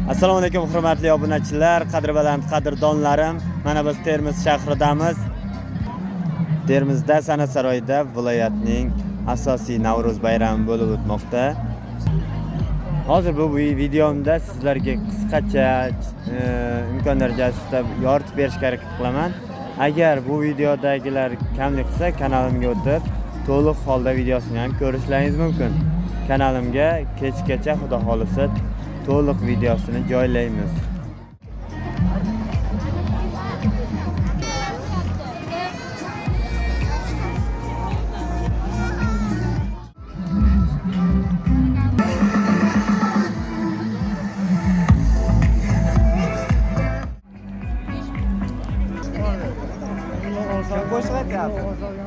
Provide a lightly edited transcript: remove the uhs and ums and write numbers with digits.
Assalomu alaykum, hurmatli obunachilar, qadri baland qadrdonlarim. Mana biz Termiz shahridamiz. Termizda San'at saroyida viloyatning asosiy Navro'z bayrami bo'lib o'tmoqda. Hozir bu videomda sizlarga qisqacha imkon darajasida yoritib berishga harakat qilaman. Agar bu videodagilar kamlik qilsa, kanalimga o'tib, to'liq holda videosini ham ko'rishlaringiz mumkin. Kanalimga kechgacha, xudo xolisa, to'liq videosini joylaymiz. Kim qo'shiq aytyapti?